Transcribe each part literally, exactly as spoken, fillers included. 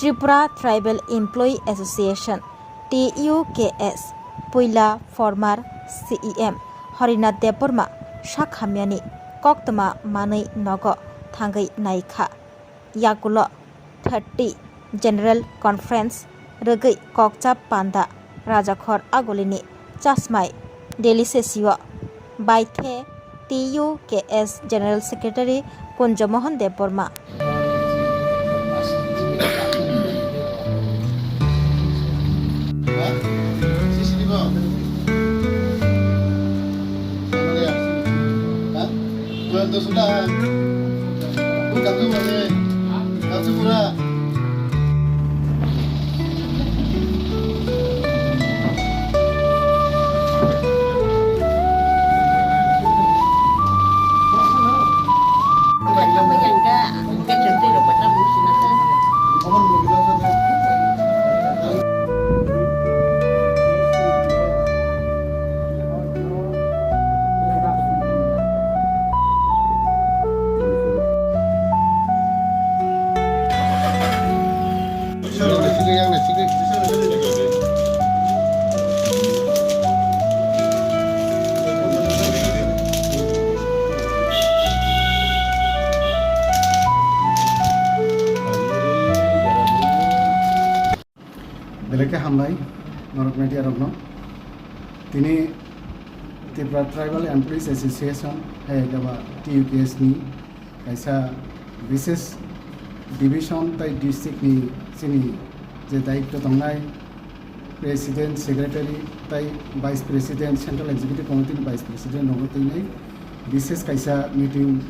Tripura Tribal Employee Association, T U K S, puila former C E M Harinath Debbarma sak hamyani koktwma manwi nogo thangwi naikha. Yagulo thirty General Conference rwgwi kokchap panda Rajakhor Agulini Chasmai Delhi sesio baithe T U K S General Secretary Kunjo Mohan Debbarma. Belai khe hambai norok media rokno. Tini Tripura Tribal Employees Association, hai khe ba T U K S ni kaisa bises division tai district ni chini je daityo tongnai president, secretary tai vice president, central executive committee ni vice president rokno twi nai bises kaisa meeting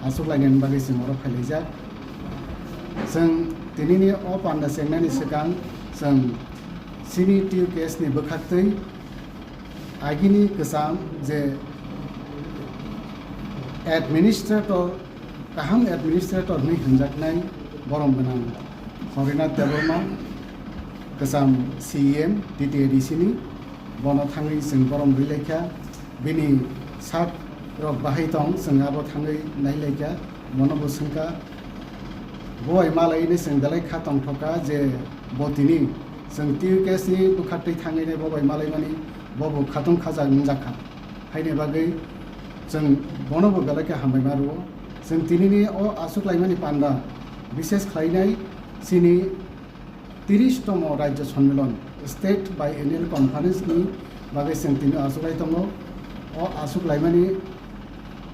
achuk lainani bagwi chwng oro phailaijak. Chwng tinini o panda chengnani swkang chwng chini T U K S ni bwkhaktwi agini kwcham je administrator, kaham administrator hinwi hwnjaknai borom gwnang Harinath Debbarma, kwcham C E M T T A D C ni, bono thangwi chwng borom rwi laikha. Bini sak rok bahai tong, chwng abo thangwi nai laikha, bono bo swngkha. Bo bai malaini chwng belai kha tongthokha je bo tini chwng T U K S ni bwkhaktwi thangwi nai bo bai malaimani bo bo khatung khajak wngjakha. Haini bagwi chwng bono bo belai khe hambai ma rwo. Chwng tinini o achuk laimani panda bises khlainai chini tirish tomo Rajya Sonmilon, State Biennial Conference ni bagwi chwng tini achuk lai tongo. O achuk laimani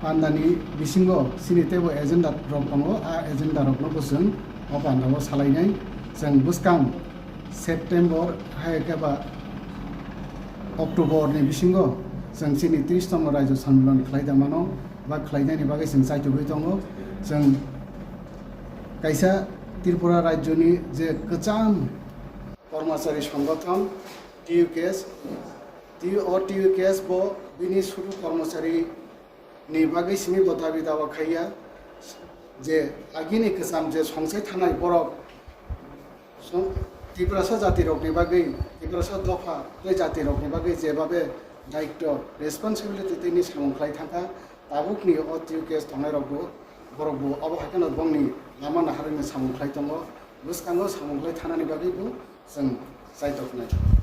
pandani bisingo chini teibo agenda rok tongo, a agenda rokno bo chwng o pandao salainai. Chwng bwskang September hai khe ba October ni bisingo chwng chini tirish tomo Rajya Sonmilon khlai da mano, ba khlainani bagwi chwng chaitugwi tongo. Chwng kaisa Tripura rajyoni je kwcham kormochari songothon T U K S, T U, o T U K S bo bini sudu kormochari ni bagwi simi bo dabi dawa khaiya je agini kwcham je songsai thanai borok so-, Tiprasa jatirokni bagwi, Tiprasa dopha tei jatirokni bagwi jebabe daityo, responsibility tei ni samung khlai thangkha, tabukni o T U K S tongnairokbo, borokbo obo hai kheno bongni lama naharwino samung khlai tongo, bwskango samung khlai thanani bagwibo chwng chaitoknai.